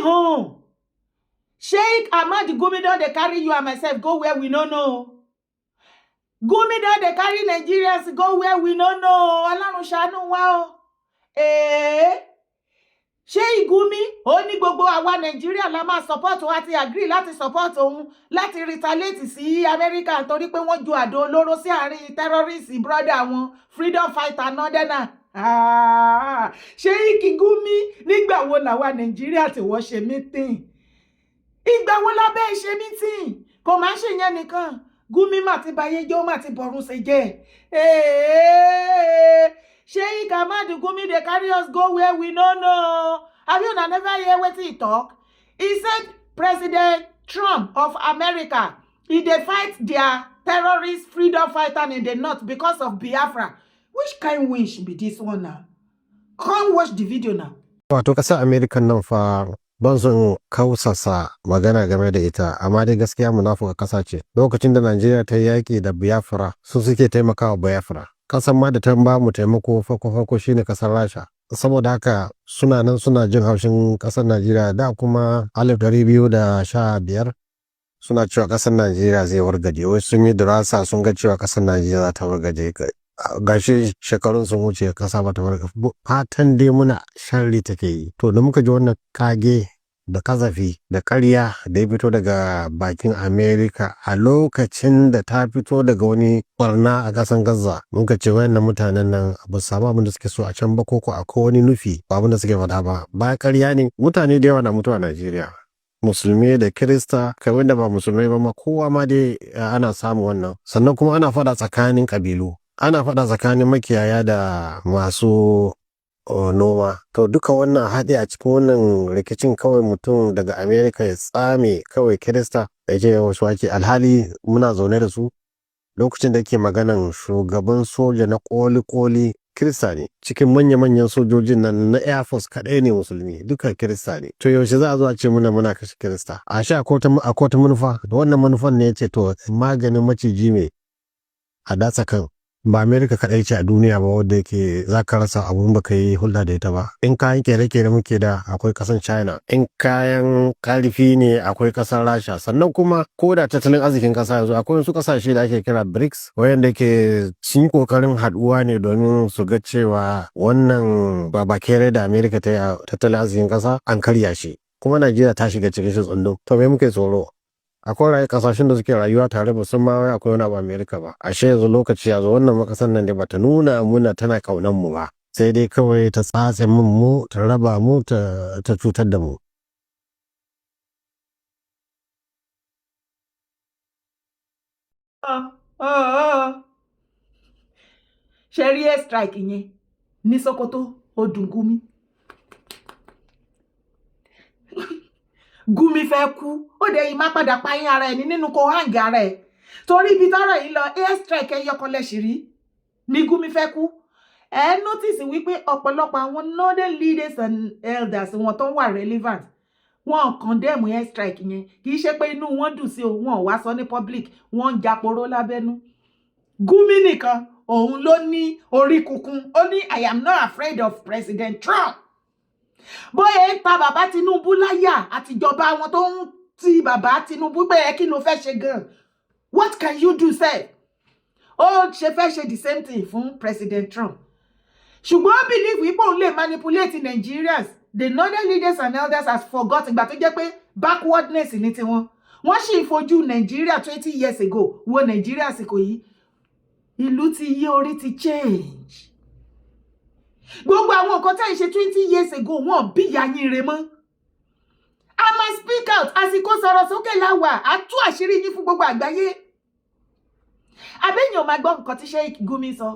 Going home. Sheikh Ahmad Gumi don dey carry you and myself go where we no know. Gumi don dey carry Nigerians go where we no know. Ọlọ́run ṣàánú wa o. Ee, Sheikh Gumi ó ní gbogbo àwa Nàìjíríà la máa support wa, ti agree láti support òun láti retaliate sí Amẹ́ríkà torí pé wọ́n ju àdó olóró sí àárín terrorist brother wọn, freedom fighter northerner. Ah, Sheikh Gumi, nígbà wo làwa Nàìjíríà tí wọ́n ṣe meeting? Ìgbà wo lábẹ́ ṣe meeting? Kò má ṣe yẹn nìkan, Gumi mà ti bayé jẹ́, ó mà ti bọ̀rùn ṣe jẹ́. Sheikh Ahmad Gumi dey carry us go where we no know. Abi una never hear wetin he talk? He said President Trump of America, e dey fight their terrorist freedom fighter in the north because of Biafra. Which kind wish be this one now? Come watch the video now. Wato ƙasar Amerikan nan fa, ban son kausasa magana game da ita, amma dai gaskiya munafuka ƙasa ce. Lokacin da Najeriya ta yi yaƙi da Biafra, su suke taimakawa Biafra. Ƙasar ma da ta ba mu taimako farko farko shine ƙasar Rasha. Saboda haka suna nan suna jin haushin ƙasar Najeriya da kuma 2015 suna cewa ƙasar Najeriya zai wargaje. Wai sun yi dirasa sun ga cewa ƙasar Najeriya za ta wargaje. Gashi shekarun sun wuce, ƙasa ba ta wargaje. Fatan dai muna sharri take yi. To, da muka ji wannan kage da kazafi da ƙarya da ya fito daga bakin Amerika a lokacin da ta fito daga wani barna a ƙasan Gaza, muka ce wayannan mutanen nan ba su samu abin da suke so a can ba, ko ko akwai wani nufi, ba abin da suke faɗa ba. Ba ƙarya ne, mutane da yawa na mutuwa a Najeriya. Musulmi da Kirista, kai, wanda ba Musulmai ba ma, kowa ma dai ana samun wannan. Sannan kuma ana faɗa tsakanin ƙabilu. Ana faɗa tsakanin makiyaya da masu noma. To, duka wannan haɗe a cikin wannan rikicin, kawai mutum daga America ya tsame kawai Kirista ya ce wasu ake, alhali muna zaune da su. Lokacin da yake maganan, shugaban soja na koli-koli Kirista ne. Cikin manya-manyan sojojin nan na Air Force kaɗai ne Musulmi, duka Kirista ne. To, yaushe za a zo a ce muna kashe Kirista? A sha akwai wata manufa, da wannan manufan ne ya ce to, maganin maciji mai a datsa kan. Ba Amerika kaɗai ce a duniya ba wadda yake za ka rasa abun ba ka yi hulɗa da ita ba. In kayan kere-kere muke da akwai ƙasan China, in kayan karfi ne akwai ƙasar Rasha. Sannan kuma ko da tattalin arzikin ƙasa, yanzu akwai wasu ƙasashe da ake kira BRICS, wayanda ke sun yi ƙoƙarin haɗuwa ne domin su ga cewa wannan babakere da Amerika ta yi a tattalin arzikin ƙasa an karya shi. Kuma Najeriya ta shiga cikin shi tsundum. To, me muke tsoro? Akwai rayu kasashen da suke rayuwa tare ba sun ma wai akwai wani abu Amerika ba. Ashe yanzu lokaci ya zo, wannan makasan nan da bata nuna muna tana kaunan mu ba, sai dai kawai ta tsatse mun mu, ta raba mu, ta cutar da mu. Oh. Ṣe rí air strike yẹn ní Sokoto, ó dùn Gumi. Gumi fẹ́ kú, ó dẹ̀ yìí má padà pa yín ara ẹ̀ ní nínú kó hang ara ẹ̀, torí ibi tọ́rọ̀ yìí lọ, air strike ẹyọ kan lẹ́sìn rí ní Gumi fẹ́ kú. Ẹ notice wípé ọ̀pọ̀lọpọ̀ àwọn northern leaders and elders wọn tó wà relevant, wọn condemn air strike yẹn. Kì í ṣe pé inú wọn dùn sí o, wọn ò wá sọ ní public, wọn ń japoró lábẹ́nú. Gumi nìkan òun ló ní orí kunkun, ó ní, "I am not afraid of President Trump." Bóyá ń ta bàbá Tinubu láyà àtijọba wọn tó ń ti bàbá Tinubu pé ẹ kí ló fẹ́ ṣe gan, what can you do sef? Ó ṣe fẹ́ ṣe the same thing fún President Trump, ṣùgbọ́n ó believe wípé òun lè manipulate Nigerians. The northern leaders and elders has forgot ìgbà tó jẹ́ pé backwardness ní tiwọn. Wọ́n sì ń fojú Nàìjíríà 20 years ago wo Nàìjíríà. Àsìkò yìí, ìlú ti yí, orí ti change. Gbogbo àwọn nǹkan tẹ́ ń ṣe 20 years ago, wọn bí ìyá yín re mọ́. A máa speak out. Àsìkò sọ̀rọ̀ sókè láwà, á tú àṣírí yín fún gbogbo àgbáyé. Abẹ́yàn máa gbọ́ nǹkan tí Sheikh Gumi sọ.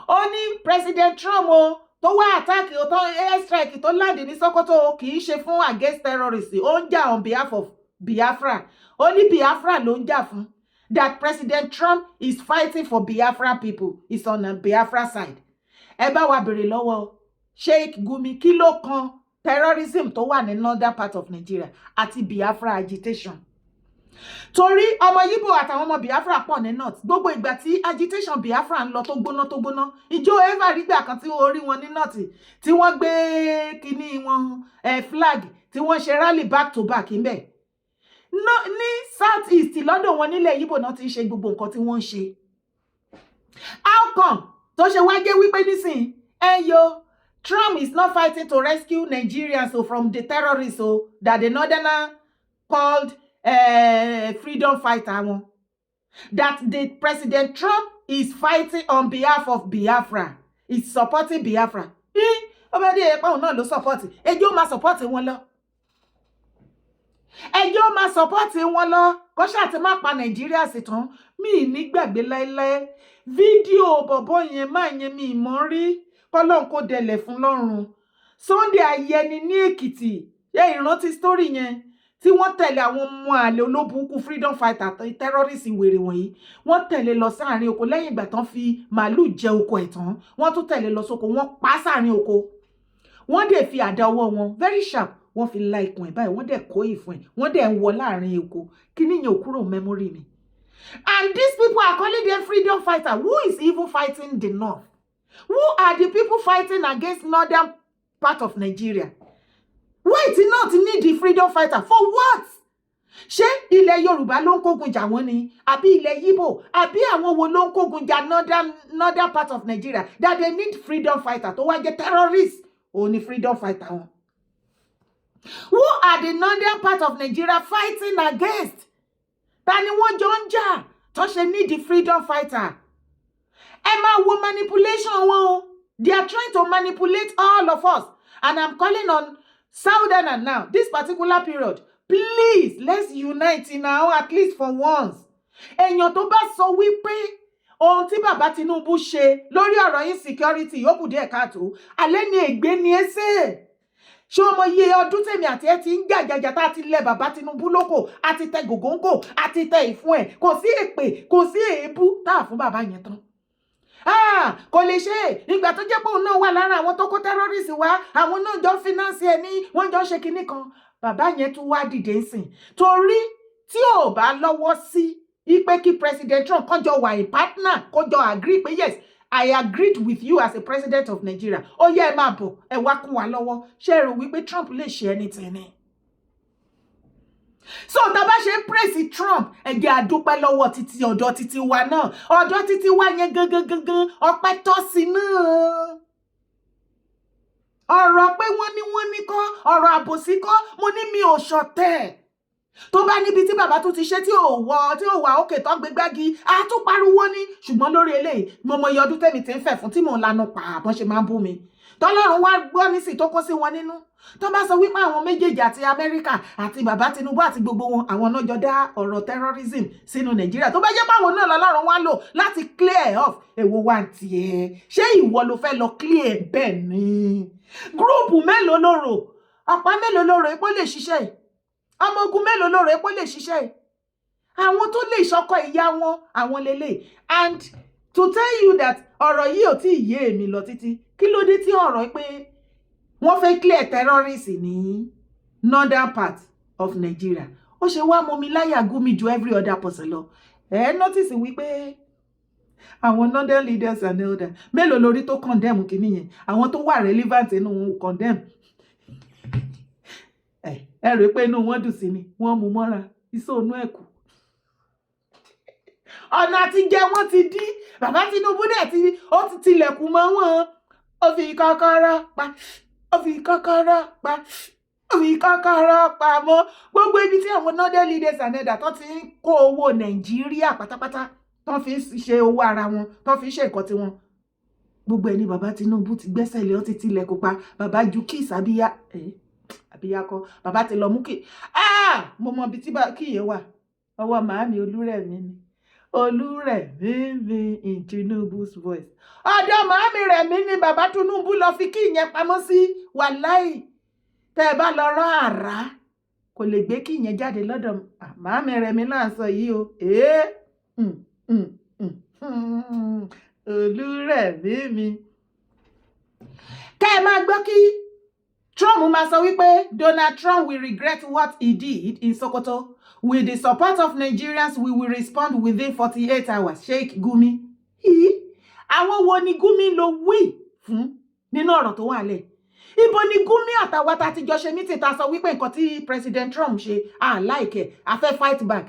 Ó ní President Trump o tó wá attack o, tó air strike tó land ní Sokoto, kì í ṣe fún against terrorists, ó ń jà on behalf of Biafra. Ó ní Biafra ló ń jà fún, that President Trump is fighting for Biafra people, is on the Biafra side. Ẹ bá wa béèrè lọ́wọ́ Sheikh Gumi, kí ló kan terrorism tó wà ní northern part of Nigeria àti Biafra agitation? Torí ọmọ Yíbò àtàwọn ọmọ Biafra pọ̀ ní north. Gbogbo ìgbà tí agitation Biafra ń lọ tó gbóná tó gbóná, ìjọ ever rígbà kan tí orí wọn ní north tí wọ́n gbé kinní wọn flag tí Tí wọ́n ṣe rally back to back ńbẹ̀. No, ní South East lọ́dọ̀ wọn, nílẹ̀ Yíbò náà ti ń ṣe gbogbo nǹkan tí wọ́n ń ṣe. How come tó ṣe wá jẹ́ wípé nísìnyí ẹ yo, Trump is not fighting to rescue Nigerians o from the terrorists o that the northerner called freedom fighter wọn, that the President Trump is fighting on behalf of Biafra, is supporting Biafra? Ó bá dé ẹ̀pọ̀, òun náà ló support. Ẹjọ́ máa support wọn lọ, ẹjọ́ máa support wọn lọ, kó ṣáà ti má pa Nàìjíríà sí tán. Mi ì ní gbàgbé láéláé fídíò bọ̀bọ̀ yẹn máa yẹn, mi ì mọ̀ rí. Kọ́lọ́n kó dẹlẹ̀ fún lọ́rùn. Sunday Ayẹni ní Èkìtì, ṣé ìrántí story yẹn tí wọ́n tẹ̀lé àwọn ọmọ àlè olóbùkún freedom fighter, terrorist wèrè wọ̀nyí? Wọ́n tẹ̀lé lọ sáàrin oko lẹ́yìn ìgbà tán fi màálù jẹ oko ẹ̀ tán. Wọ́n tún tẹ̀lé lọ sóko, wọ́n pa á sáàrin oko. Wọ́n dẹ̀ fi àdá ọwọ́ wọn, very sharp, wọ́n fi la ikùn ẹ̀ báyìí, wọ́n dẹ̀ kó ìfun ẹ̀, wọ́n dẹ̀ ń wọ láàrin oko. Kí níyẹn ò kúrò memory mi. And these people are calling them freedom fighter. Who is even fighting the north? Who are the people fighting against northern part of Nigeria? Why ti not need the freedom fighter for what? Ṣé ilẹ̀ Yorùbá ló ń kógun jà wọ́n ni, àbí ilẹ̀ Yíbò, àbí àwọn wo ló ń kógun jà northern part of Nigeria that they need freedom fighter tó wá jẹ́ terrorist òun ni freedom fighter wọn? Who are the northern part of Nigeria fighting against? Ta ni wọ́n jọ ń jà tó ṣe need the freedom fighter? Ẹ máa wo manipulation wọn o. They are trying to manipulate all of us, and I'm calling on Southerner now, this particular period, please, let's unite now, at least for once. Èèyàn tó bá sọ wípé ohun tí bàbá Tinubu ṣe lórí ọ̀rọ̀ insecurity yóò kù díẹ̀ káàtó, alẹ́ ni ègbé ni ẹ ṣe. Ṣé o mọ iye ọdún tèmi àti ẹ ti ń jàjàjà tá a ti lẹ bàbá Tinubu lóko, àti tẹ gògóńgò, àti tẹ ìfun ẹ? Kò sí èpè, kò sí èébú tá a fún bàbá yẹn tán. Ah, kò lè ṣe é. Ìgbà tó jẹ́ pé òun náà wà lára àwọn tó kó terrorist wá, àwọn náà jọ ń finance ẹ ní wọ́n jọ ń ṣe kinní kan. Bàbá yẹn tún wá dìde ńsìn, torí tí ò bá lọ́wọ́ sí ipe kí President Trump kó jọ wà in partner, kó jọ agree pé, "Yes, I agreed with you as a president of Nigeria, ó yẹ ẹ máa bọ̀, ẹ wá kún wa lọ́wọ́." Ṣé ẹ rò wípé Trump lè ṣe anything ni? So tá a bá ṣe ń praise Trump, ẹ jẹ́ a dúpẹ́ lọ́wọ́ títí ọ̀dọ̀ títí wa náà, ọ̀dọ̀ títí wa yẹn gangan gangan, ọpẹ́ tọ́ sí náà. Ọ̀rọ̀ pé wọ́n ní kọ́, ọ̀rọ̀ àbòsí kọ́. Mo ní mi ò ṣọ̀tẹ̀. Tó bá níbi tí bàbá tún ti ṣe tí ò wọ, tí ò wà òkè tó gbé gbági, a tún pariwo ní. Ṣùgbọ́n lórí eléyìí, mo mọ iye ọdún tẹ́mi ti ń fẹ̀ fún tí mò ń lanu pa àbọ̀n ṣe máa ń bú mi, tọ́lọ́run wá gbọ́ nísì tó kó sí wọn nínú. Tó bá sọ wípé àwọn méjèèjì, àti Amẹ́ríkà àti bàbá Tinubu àti gbogbo wọn, àwọn náà jọ dá ọ̀rọ̀ terrorism sínú Nàìjíríà, tó bá jẹ́ pé àwọn náà lọ́lọ́run wá lò láti clear off, èwo wá ń tiẹ̀? Ṣé ìwọ ló fẹ́ lọ clear bẹ́ẹ̀ ni? Group mélòó ló rò, ọ̀pá mélòó ló rò epo lè ṣiṣẹ́ yìí? Ọmọ ogun mélòó ló rò epo lè ṣiṣẹ́ yìí? Àwọn tó lè ṣọkọ ìyá wọn, àwọn lélẹ̀. And to tell you that ọ̀rọ̀ yìí ò tí ì yé èmi lọ títí, kí ló dé tí ọ̀rọ̀ pé wọ́n fẹ́ clear terrorists ní northern part of Nigeria ó ṣe wá mọ́ mi láyà gúnmi ju every other person lọ? Ẹ notice wípé àwọn northern leaders and elders mélòó lórí tó condemn kìíní yẹn? Àwọn tó wà relevant inú wọn ò condemn. Ẹ rò pé inú wọn dùn sí ni, wọ́n mú mọ́ra ìsònú ẹ̀kú. Ọ̀nà àtijẹ wọn ti dí. Bàbá Tinubu dẹ̀ ti ó ti tilẹ̀kùn mọ́ wọn, ó fi kọ́kọ́rọ́ pa, ó fi kọ́kọ́rọ́ pa, ó fi kọ́kọ́rọ́ pamọ́ gbogbo ibi tí àwọn northern leaders and elders tó ti ń kó owó Nàìjíríà pátápátá, tó fi ń ṣe owó ara wọn, tó fi ń ṣe nǹkan tiwọn. Gbogbo ẹni bàbá Tinubu ti gbẹ́sẹ̀ lé, ó ti tilẹ̀kùn pa. Bàbá ju kí ìsàbíyá àbíyá kọ́, bàbá ti lọ mú kí. Ah, mo mọ ibi tí kí yẹn wà. Ọwọ́ màámi Olúrẹ̀mí ni. Olúrẹ̀mí mi in Tinubu's voice. Ọ̀dọ̀ màámi Rẹ̀mí ni bàbá Tinubu lọ fi kí ìyẹn pamọ́ sí. Wàláì, tẹ́ ẹ bá lọ rán àrá, kò lè gbé kí ìyẹn jáde lọ́dọ̀ màámi Rẹ̀mí náà sọ yìí o. Ee, Olúrẹ̀mí mi. Kẹ́ ẹ máa gbọ́ kí Trump máa sọ wípé Donald Trump will regret what he did in Sokoto. With the support of Nigerians, we will respond within 48 hours. Sheikh Gumi. Àwọn wo ni Gumi lo wí fún nínú ọ̀rọ̀ tó wà lẹ̀? Ibo ni Gumi àtàwọn tá a ti jọ ṣe meeting ta sọ wípé nǹkan tí President Trump ṣe, à like ẹ̀, a fẹ́ fight back?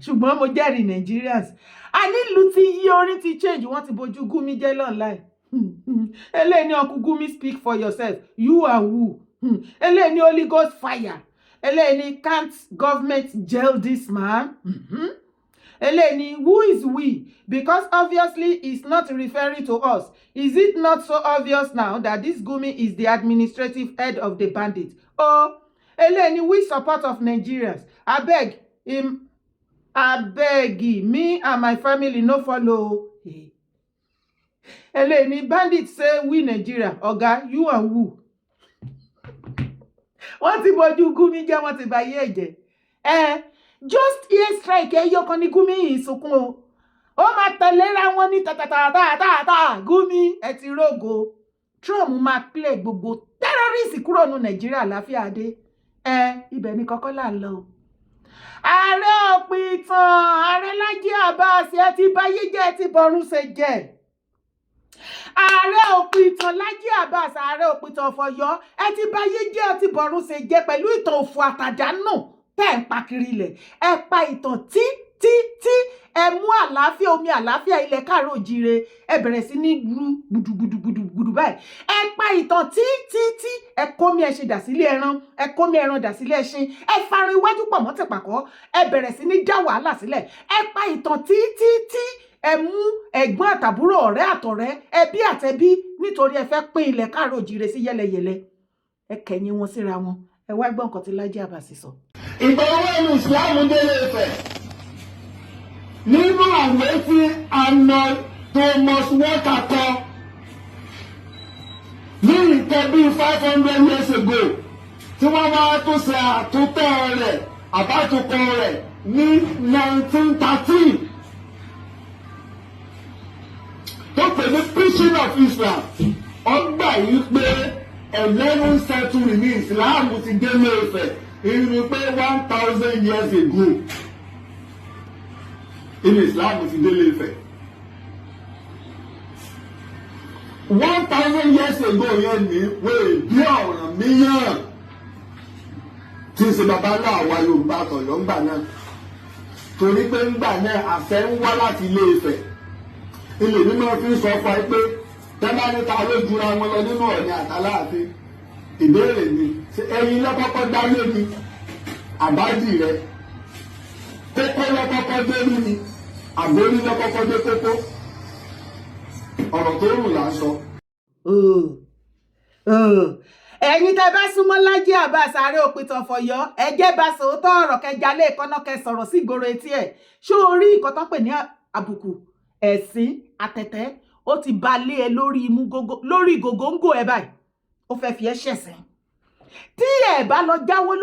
Ṣùgbọ́n mo jẹ́rìí Nigerians, a nílùú ti yí, orin ti change, wọ́n ti bojú Gumi jẹ́ online. Eléyìí ní, "Uncle Gumi, speak for yourself. You and who?" Eléyìí ní, "Holy Ghost fire." Eléyìí ní, "Can't government jail this man?" Eléyìí ní, "Who is we? Because obviously he's not referring to us. Is it not so obvious now that this Gumi is the administrative head of the bandits?" Oh, eléyìí ní, "We support of Nigerians? Abeg him, abeg, me and my family no follow." Eléyìí ní, "Bandits say we Nigeria. Oga, you and who?" Wọ́n ti bojú Gumi jẹ́, wọ́n ti bà yé ẹ̀jẹ̀ ẹ. Just air strike ẹyọ kan ní Gumi yìí sunkún o, ó máa tẹ̀léra wọn ní tàtàtàtàtà. Gumi, ẹ ti rógo. Trump máa clear gbogbo terrorist kúrò ní Nàìjíríà, láfíà dé. Ẹ ibẹ̀ ní kọ́kọ́ là ń lọ o. Ààrẹ òpìtàn, ààrẹ Lájí Abbas, ẹ ti báyé jẹ́, ẹ ti bọ̀rún ṣe jẹ́. Ààrẹ òpìtàn Lájí Abbas, ààrẹ òpìtàn ọ̀fọ̀yọ́, ẹ ti báyé jẹ́, ẹ ti bọ̀rún ṣe jẹ́ pẹ̀lú ìtàn òfò àtàdánù tẹ́ ẹ̀ ń pa kiri ilẹ̀. Ẹ pa ìtàn tí tí tí ẹ mú àlàáfíà, omi àlàáfíà ilẹ̀ káàárọ̀ òjíire, ẹ bẹ̀rẹ̀ sí ní ru gbùdùgbùdùgbùdù báyìí. Ẹ pa ìtàn tí tí tí ẹ kó mi, ẹ ṣe dà sílé ẹran, ẹ kó mi ẹran dà sílé ẹṣin, ẹ farin iwájú pọ̀ mọ́ tìpàkọ́, ẹ bẹ̀rẹ̀ sí ní dá wàhálà sílẹ̀. Ẹ pa ìtàn tí tí tí ẹ mú ẹ̀gbọ́n àtàbúrò, ọ̀rẹ́ àtọ̀rẹ́, ẹbí àtẹbí, nítorí ẹ fẹ́ pín ilẹ̀ káàárọ̀ òjíire sí yẹ́lẹyẹ̀lẹ, ẹ kẹ̀yìn wọn síra wọn. Ẹ wá gbọ́ nǹkan tí Lájí Abbas sọ. Ìgbà owó ẹnu ìsìláàmù délé Ifẹ̀ nínú àwẹ̀ tí Arnold Thomas Walker kọ ní nǹkan bíi 500 years ago, tí wọ́n wá tó ṣe àtúntò rẹ̀ àbátúkọ rẹ̀ ní 1913, tó pè ní Preaching of Islam, ọgbà yìí pé 11th century ní Islam ti délé Ifẹ̀, ìrìn pé 1,000 years ago inú Islam ti délé Ifẹ̀. 1,000 years ago yẹn ní wéè bí Ọ̀rànmíyàn tí ń ṣe baba ńlá àwa Yorùbá àtọ̀yọ́ ńgbà náà, torí pé ńgbà náà àṣẹ ń wá láti Ilé Ifẹ̀. Ilé mímọ́ fi ń sọ fún ẹ pé tẹ́lá níta ló jura wọn lọ nínú Ọ̀ọ̀ni àtàláàfin. Ìbéèrè ni, ṣé ẹyin lọ́kọ́kọ́ dálé ni àbájì rẹ? Kókó lọ́kọ́kọ́ dé ní ni àbórí lọ́kọ́kọ́ dé kókó? Ọ̀rọ̀ tó rùn là ń sọ. Ẹ̀yin tẹ́ bá súnmọ́ Lájí Abbas, ààrẹ òpìtàn fọ̀yọ́, ẹ jẹ́ bá sòótọ́ ọ̀rọ̀, kẹjà lé kọ́nà, kẹ sọ̀rọ̀ sí ìgboro etí ẹ̀. Ṣó o rí nǹkan tó ń pè ní àbùkù ẹ̀sín àtẹ̀tẹ̀? Ó ti ba lé ẹ lórí imú gógó, lórí gògóńgò ẹ báyìí, ó fẹ́ fi ẹ́ ṣẹ̀sín. Tí ẹ bá lọ jáwọ́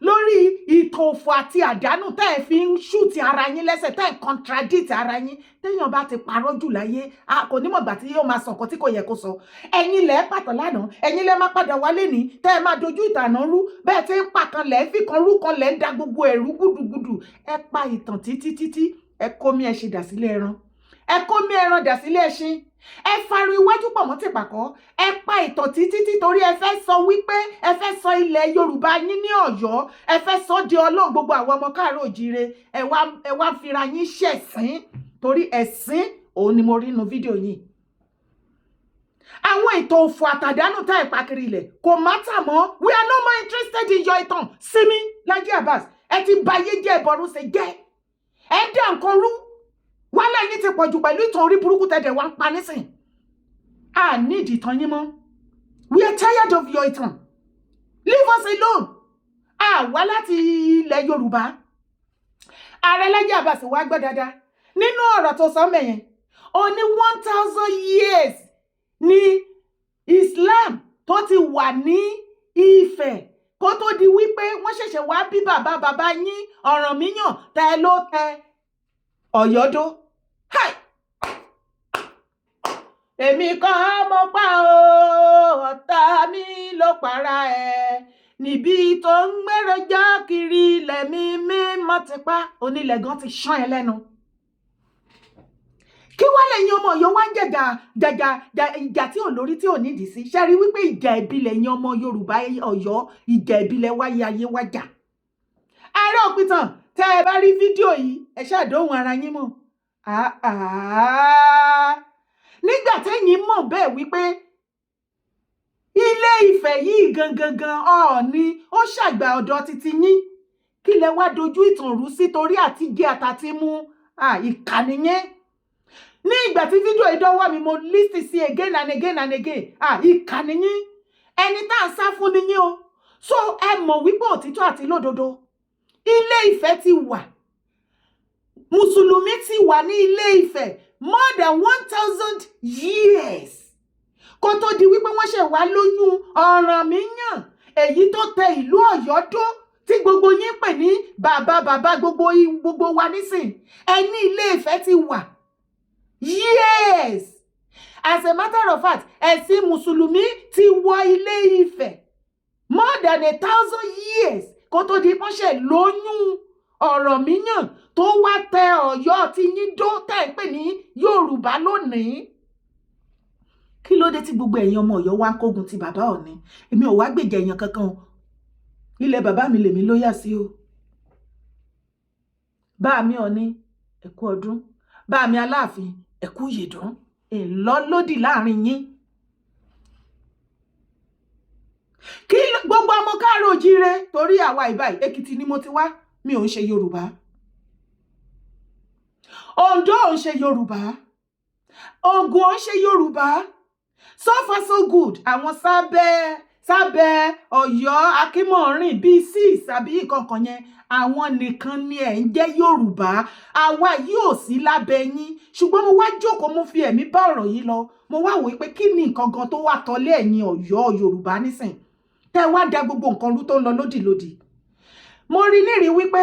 lórí ìtàn òfò àti àdánù tẹ́ ẹ fi ń shoot ara yín lẹ́sẹ̀, tẹ́ ẹ contradict ara yín, téèyàn bá ti parọ́ jù láyé, a kò ní mọ̀gbà tí yóò máa sọ nǹkan tí kò yẹ kó sọ. Ẹ̀yin lẹ́ pàtó lánàá, ẹ̀yin lẹ́ máa padà wálé ní tẹ́ ẹ máa dojú ìtànà rú. Bẹ́ẹ̀ tí ń pa kan lẹ́ fi kan rú kan, lẹ́ ń da gbogbo ẹ̀rú gúdúgúdù. Ẹ pa ìtàn títí títí, ẹ kó mi ẹ ṣe dà sílé ẹran, ẹ kó mi ẹran dà sílé ẹṣin, ẹ fari iwájú pọ̀ mọ́ tìpàkọ́. Ẹ pa ìtàn títí tí torí ẹ fẹ́ sọ wípé ẹ fẹ́ sọ ilẹ̀ Yorùbá yín ní Ọ̀yọ́, ẹ fẹ́ sọ di Ọlọ́run gbogbo àwọn ọmọ káàárọ̀ òjíire. Ẹ wá fira yín ṣẹ̀sín, torí ẹ̀sín òun ni mo rí inú fídíò yìí. Àwọn ìtàn òfò àtàdánù tá ẹ̀ pa kiri ilẹ̀ kò matter mọ́. We are no more interested in your ìtàn. Sinmi, Laji Abbas, ẹ ti ba ayé jẹ́, ẹ̀bọ̀rún ṣe jẹ́, ẹ dá nǹkan rú. Wàhálà yín ti pọ̀jù pẹ̀lú ìtàn orí burúkú tẹ̀dẹ̀ wá ń pa nísìn. A need ìtàn yín mọ́. We are tired of your ìtàn. Leave us alone. A wá láti ilẹ̀ Yorùbá. Ààrẹ Laji Abbas, wá gbọ́ dáadáa nínú ọ̀rọ̀ tó sọ mẹ́yẹn. Ó ní 1,000 years ní Islam tó ti wà ní Ifẹ̀ kó tó di wípé wọ́n ṣẹ̀ṣẹ̀ wá bí bàbá bàbá yín Ọ̀rànmíyàn tẹ ló tẹ Ọ̀yọ́dó. Hi! Èmi kọ́ mo pa o, ọ̀tá mi ló para ẹ̀ níbi tó ń gbèrò kiri ilẹ̀ mi mímọ́ ti pa onílẹ̀ gan ti ṣán ẹ lẹ́nu. Kí wá lẹ́yìn ọmọ Ọ̀yọ́ wá ń jẹ̀jà jàjà ìjà tí ò lórí, tí ò nídìí sí? Ṣe rí wípé ìjà ìbílẹ̀ yín, ọmọ Yorùbá Ọ̀yọ́, ìjà ìbílẹ̀ wáyé ayé wájà. Ààrẹ òpìtàn, tẹ́ ẹ bá rí fídíò yìí, ẹ ṣàdóhùn ara yín mọ̀. Nígbà tẹ́yìn mọ̀ bẹ́ẹ̀ wípé Ilé Ifẹ̀ yìí gangan gan Ọọ̀ni ó ṣàgbà ọ̀dọ̀ títí yín, kí lẹ wá dojú ìtàn rú sí torí àtijẹ àtàtì mú? Ìkànnì yẹn, ní ìgbà tí fídíò yìí dọ́wọ́ mi, mo listen sí again and again and again. Ìkànnì yín, ẹni tá à ń sá fún ni yín o. So ẹ mọ̀ wípé òtítọ́ àti lódodo, Ilé Ifẹ̀ ti wà, mùsùlùmí ti wà ní Ilé Ifẹ̀ more than 1,000 years kó tó di wípé wọ́n ṣe wá lóyún Ọ̀rànmíyàn, èyí tó tẹ ìlú Ọ̀yọ́ dó, tí gbogbo yín pè ní bàbá bàbá gbogbo gbogbo wa nísìn. Ẹni Ilé Ifẹ̀ ti wà years. As a matter of fact, ẹ̀sìn mùsùlùmí ti wọ Ilé Ifẹ̀ more than 1,000 years kó tó di pọ́nṣẹ̀ lóyún Ọ̀rànmíyàn tó wá tẹ Ọ̀yọ́ tí yín dó, tẹ̀ ń pè ní Yorùbá lónìí. Kí ló dé tí gbogbo ẹ̀yin ọmọ Ọ̀yọ́ wá ń kógun ti bàbá Ọ̀ọ̀ni? Èmi ò wá gbèjà èèyàn kankan o. Ilẹ̀ bàbá mi lèmi ló yà sí o. Bá mi Ọ̀ọ̀ni, ẹ kú ọdún. Bá mi Aláàfin, ẹ kú ìyèdún. Ìlọlódì láàrin yín. Kí gbogbo ọmọ káàárọ̀ òjíire, torí àwa ìbáyìí, Èkìtì ni mo ti wá, mi ò ń ṣe Yorùbá. Oǹdó ò ń ṣe Yorùbá, Ògùn ò ń ṣe Yorùbá. So far so good. Àwọn sábẹ́ sábẹ́ Ọ̀yọ́ Akínmọ̀rìn bíi six àbí ìkọ̀ọ̀kan yẹn, àwọn nìkan ni ẹ̀ ń jẹ́ Yorùbá. Àwa yìí ò sí lábẹ́ yín. Ṣùgbọ́n mo wá jókòó, mo fi ẹ̀mí bá ọ̀rọ̀ yìí lọ, mo wá wòó pé kí ni nǹkan gan tó wà tọ́lé ẹ̀yin Ọ̀yọ́ Yorùbá nísìn tẹ́ wá da gbogbo nǹkan rú tó ń lọ lódìlódì. Mo rí nírí wípé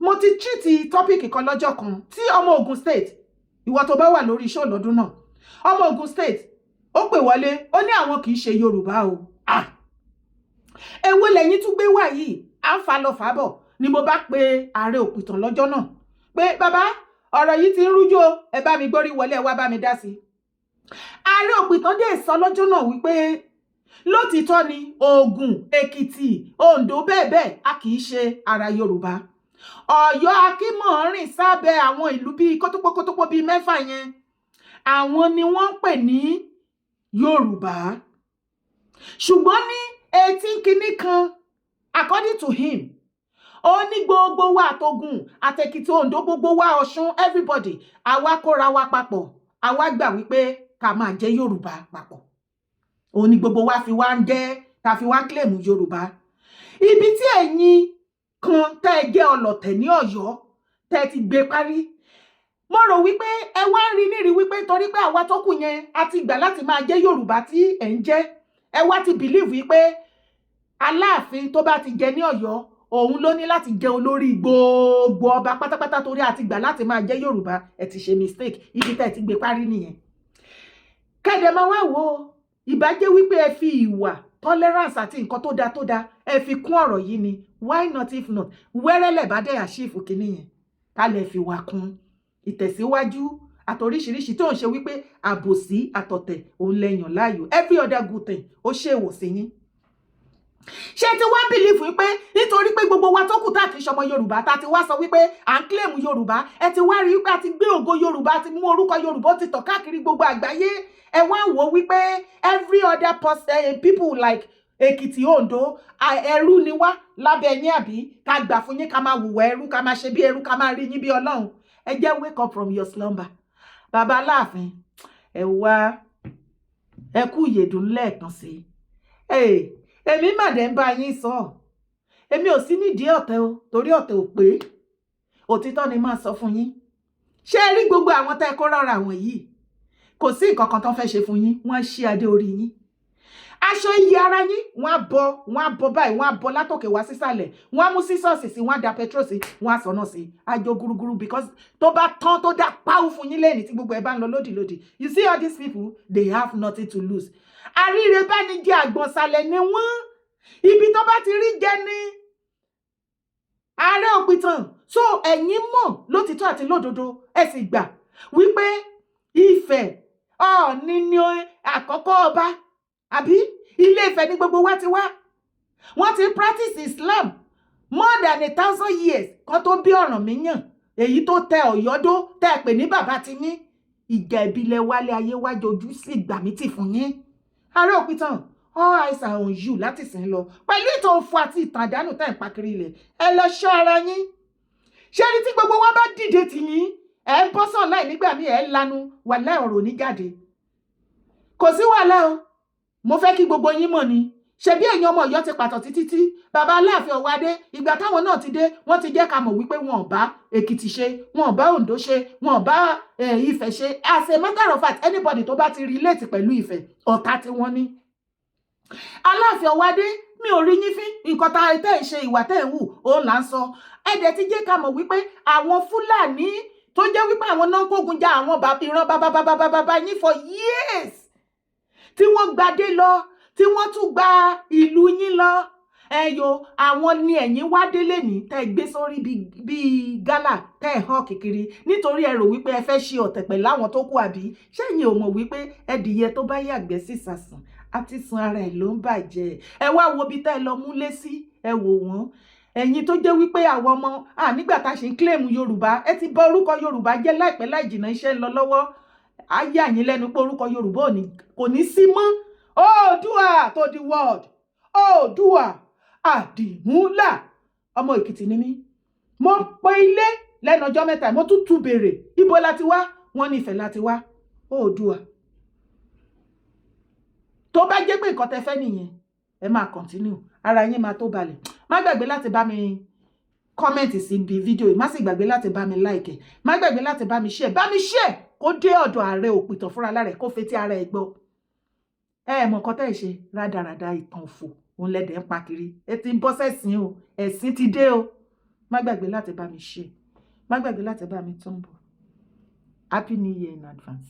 mo ti treat topic kan lọ́jọ́ kan tí ọmọ Ogun State, ìwọ tó bá wà lórí iṣẹ́ ọ̀lọ́dún náà, ọmọ Ogun State, ó pè wọlé, ó ní àwọn kì í ṣe Yorùbá o. Ah, èwo lẹ́yìn tún gbé wá yìí? À ń fa lọ fà bọ̀ ni mo bá pe ààrẹ òpìtàn lọ́jọ́ náà pé bàbá, ọ̀rọ̀ yìí ti ń rújú o, ẹ bá mi gbórí wọlé, ẹ wá bá mi dá sí i. Ààrẹ òpìtàn dé sọ lọ́jọ́ náà wípé lótìítọ́ ni Ògùn, Èkìtì, Oǹdó, bẹ́ẹ̀ bẹ́ẹ̀, a kì í ṣe ara Yorùbá. Ọ̀yọ́ Akínmọ̀ọ́rìn sábẹ́ àwọn ìlú bíi kótópó kótópó bíi mẹ́fà yẹn, àwọn ni wọ́n ń pè ní Yorùbá. Ṣùgbọ́n ní eighteen kinní kan, according to him, ó ní gbogbo wa, àtògùn àtèkìtì, Oǹdó, gbogbo wa, Ọ̀ṣun, everybody, àwa kóra wa papọ̀, àwa gbà wípé ká máa jẹ́ Yorùbá papọ̀. Òun ni gbogbo wa fi wá ń jẹ́, ta fi wá ń claim Yorùbá. Ibi tí ẹ̀yin kan tẹ́ ẹ jẹ́ ọlọ̀tẹ̀ ní Ọ̀yọ́ tẹ́ ẹ ti gbé parí, mo rò wípé ẹ wá ń rí nírí wípé torí pé àwa tó kù yẹn a ti gbà láti máa jẹ́ Yorùbá tí ẹ̀ ń jẹ́, ẹ wá ti believe wípé Aláàfin tó bá ti jẹ ní Ọ̀yọ́, òun ló ní láti jẹ olórí gbogbo ọba pátápátá, torí a ti gbà láti máa jẹ́ Yorùbá. Ẹ ti ṣe mistake. Ibi tẹ́ ẹ ti gbé parí nìyẹn. Kẹ́dẹ̀ máa wá wò ó, ìbá jẹ́ wípé ẹ fi ìwà tolerance àti nǹkan tó dáa tó dáa ẹ fi kún ọ̀rọ̀ yìí ni. Why not? If not, wẹ́rẹ́lẹ̀ bá dẹ̀ àṣìfù kínní yẹn, ká lè fi wà kún ìtẹ̀síwájú àtòríṣiríṣi tó ń ṣe wípé àbòsí àtọ̀tẹ̀ òun lẹ́yàn láàyò. Every other good thing, ó ṣèwò sí yín. Ṣé tí wọ́n believe wípé nítorí pé gbogbo wa tó kù tá kì í ṣọmọ Yorùbá, tá ti wá sọ wípé à ń claim Yorùbá, ẹ ti wá rí wípé a ti gbé ògo Yorùbá, a ti mú orúkọ Yorùbá, ó ti tàn káàkiri gbogbo àgbáyé, ẹ wá wò ó wípé every other person, people like Èkìtì, Oǹdó, ẹrú ni wá lábẹ́ yín, àbí ká gbà fún yín, ká máa hùwà ẹrú, ká máa ṣe bí ẹrú, ká máa rí yín bí Ọlọ́run? Ẹ jẹ́ wake up from your slumber. Bàbá Aláàfin, ẹ wá, ẹ kú ìyèdùn lẹ́ẹ̀kan sí i. Èmi mà dẹ̀ ń bá yín sọ, èmi ò sí nídìí ọ̀tẹ̀ o, torí ọ̀tẹ̀ ò pé. Òtítọ́ ni máa sọ fún yín. Ṣé ẹ rí gbogbo àwọn tẹ́ ẹ kó rọra àwọn yìí, kò sí nǹkan kan tó fẹ́ ṣe fún yín. Wọ́n ṣí adé orí yín, aṣọ iyì ara yín, wọ́n á bọ́, wọ́n á bọ́ báyìí, wọ́n á bọ́ látòkè wá sísàlẹ̀, wọ́n á mú sísọ́ọ̀sì sí, wọ́n á da petrol sí, wọ́n á sọ̀nà sí àjò gúrúgúrú, because tó bá tán, tó dá páwù fún yín lẹ́yìn tí gbogbo ẹ̀ bá ń lọ lódìlódì, you see all these people, they have nothing to lose. Àríre bá ní jẹ́ àgbọ̀nsalẹ̀ ni wọ́n. Ibi tó bá ti rí jẹ ní ààrẹ òpìtàn. So ẹ̀yin mọ̀ lótìtọ́ àti lódodo, ẹ sì gbà wípé Ifẹ̀, Ọọ̀ni ni àkọ́kọ́ ọba, àbí? Ilé Ifẹ̀ ní gbogbo wa ti wá. Wọ́n ti practice Islam more than 1,000 years kan tó bí Ọ̀rànmíyàn, èyí tó tẹ Ọ̀yọ́ dó, tẹ́ ẹ pè ní bàbá ti yín. Ìjà ìbílẹ̀ wálé ayé wájú ojú sí ìgbà mi tì fún yín. Ààrẹ Òpìtàn, all eyes are on you láti sìn lọ pẹ̀lú ìtàn òfò àti ìtàn àdánù tẹ́ ń pa kiri ilẹ̀. Ẹ lọ ṣọ́ ara yín. Ṣé ní tí gbogbo wa bá dìde tì yín, ẹ ń bọ́ sàn láì nígbà míì, ẹ ń lanu wà láì ọ̀rọ̀ ní jáde. Kò sí wàhálà o. Mo fẹ́ kí gbogbo yín mọ̀ ni. Ṣebí ẹ̀yin ọmọ Ọ̀yọ́ ti pàtó títí tí bàbá Aláàfin Ọ̀wádé, ìgbà táwọn náà ti dé, wọ́n ti jẹ́ ká mọ̀ wípé wọn ò bá Èkìtì ṣe, wọn ò bá Oǹdó ṣe, wọn ò bá Ifẹ̀ ṣe. As a matter of fact, anybody tó bá ti relate pẹ̀lú Ifẹ̀, ọ̀tá tí wọ́n ní. Aláàfin Ọ̀wádé, mi ò rí yín fín. Nǹkan tá tẹ́ ẹ̀ ṣe, ìwà tẹ́ ẹ̀ hù, òun là ń sọ. Ẹ dẹ̀ ti jẹ́ ká mọ̀ wípé àwọn Fúlàní tó jẹ́ wípé àwọn náà kógun ja àwọn ìran bàbá yín for years, tí wọ́n gbadé lọ, tí wọ́n tún gba ìlú yín lọ, ẹyọ àwọn ni ẹ̀yin wá délé ní tẹ́ ẹ gbé sórí bíi gálà, tẹ́ ẹ hàn kékeré, nítorí ẹ rò wípé ẹ fẹ́ ṣe ọ̀tẹ̀ pẹ̀lú àwọn tó kù. Àbí ṣẹ́yìn ò mọ̀ wípé ẹdìyẹ tó bá yàgbẹ́ sí sàsàn àti sun ara ẹ̀ ló ń bàjẹ́? Ẹ wá wo ibi tẹ́ ẹ lọ múlé sí, ẹ wò wọ́n. Ẹ̀yin tó jẹ́ wípé àwọn ọmọ nígbà tá a ṣe ń claim Yorùbá, ẹ ti bà orúkọ Yorùbá jẹ́. Láìpẹ́ láì jìnnà, iṣẹ́ ń lọ lọ́wọ́. Á yà yín lẹ́nu pé orúkọ Yorùbá ò ní kò ní sí mọ́. Oòduà to the world, Oòduà àdìmúlà. Ọmọ Èkìtì ni mí. Mo pe ilé lẹ́nu ọjọ́ 3, mo tún tún béèrè ibo la ti wá, wọ́n ní Ifẹ̀ la ti wá. Oòduà, tó bá jẹ́ pé nǹkan tẹ́ fẹ́ nìyẹn, ẹ máa continue, ara yín máa tó balẹ̀. Má gbàgbé láti bá mi comment sí ibi fídíò yìí. Má sì gbàgbé láti bá mi like. Má gbàgbé láti bá mi share. Bá mi share kó dé ọ̀dọ̀ ààrẹ òpìtàn fúnra lára ẹ̀, kó fetí ara ẹ̀ gbọ́. Ẹ mọ̀ nǹkan tẹ́ ẹ ṣe, rádaràda, ìtàn òfò òun lẹ́dẹ̀ ń pa kiri. Ẹ ti ń bọ́ sẹ́sìn o, ẹ̀sìn ti dé o. Má gbàgbé láti bá mi share. Má gbàgbé láti bá mi túnbọ̀. Happy New Year in advance.